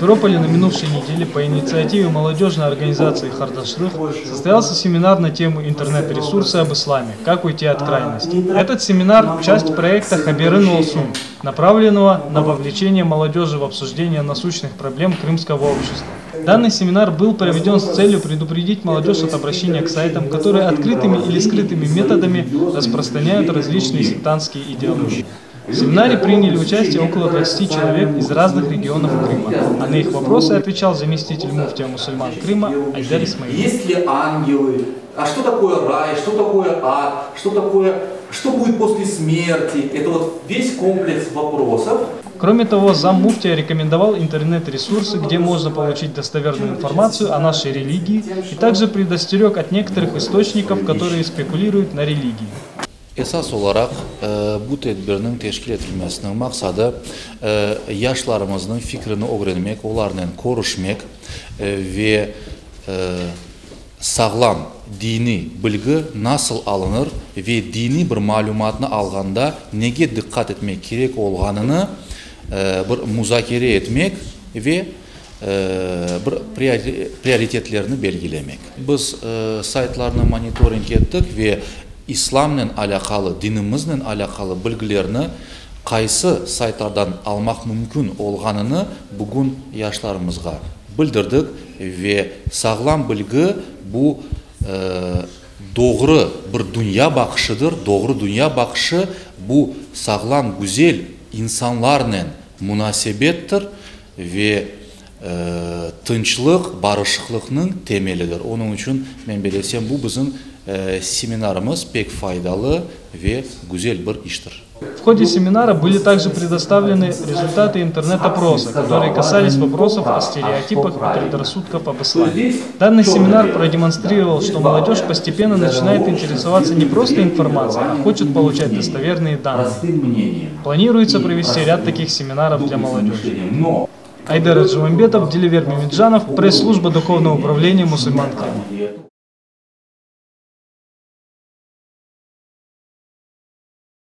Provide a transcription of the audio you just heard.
Симферополе на минувшей неделе по инициативе молодежной организации «Хардашлых» состоялся семинар на тему «Интернет-ресурсы об исламе. Как уйти от крайности». Этот семинар – часть проекта «Хаберын Олсун», направленного на вовлечение молодежи в обсуждение насущных проблем крымского общества. Данный семинар был проведен с целью предупредить молодежь от обращения к сайтам, которые открытыми или скрытыми методами распространяют различные сектантские идеологии. В семинаре приняли участие около 20 человек из разных регионов Крыма. А на их вопросы отвечал заместитель муфтия мусульман Крыма Айдер Исмаилов. Есть ли ангелы? А что такое рай? Что такое ад? Что такое, что будет после смерти? Это вот весь комплекс вопросов. Кроме того, зам муфтия рекомендовал интернет-ресурсы, где можно получить достоверную информацию о нашей религии, и также предостерег от некоторых источников, которые спекулируют на религии. Esas olaraq bu tedbirniñ teşkil etilmesiniñ maqsadı yaşlarımıznıñ fikrini ögrenmek, olarnen körüşmek ve sağlam diniy bilgi nasıl alınır ve diniy bir malümatnı alğanda nege diqqat etmek kerek olğanını bir muzakere etmek ve bir prioritetlerni belgilemek. Biz saytlarnı monitoring ettik ve İslamnen alâqalı, dinimiznen alâqalı bilgilerni qaysı saytlardan almaq mümkün olğanını bugün yaşlarımızğa bildirdik ve sağlam bilgi bu doğru bir dünya baqışıdır, doğru dünya baqışı bu sağlam, güzel insanlarnen munasebettir ve tınçlıq, barışıqlıqnıñ temelidir. Onıñ içün, men belesem, bu bizim seminarımız pek faydalı ve güzel bir iştir. В ходе семинара были также предоставлены результаты интернет-опроса, которые касались вопросов о стереотипах и предрассудках об исламе. Данный семинар продемонстрировал, что молодежь постепенно начинает интересоваться не просто информацией, а хочет получать достоверные данные. Планируется провести ряд таких семинаров для молодежи. Айдер Аджимамбетов, Деливер Мемеджанов, пресс-служба Духовного управления мусульман Крыма.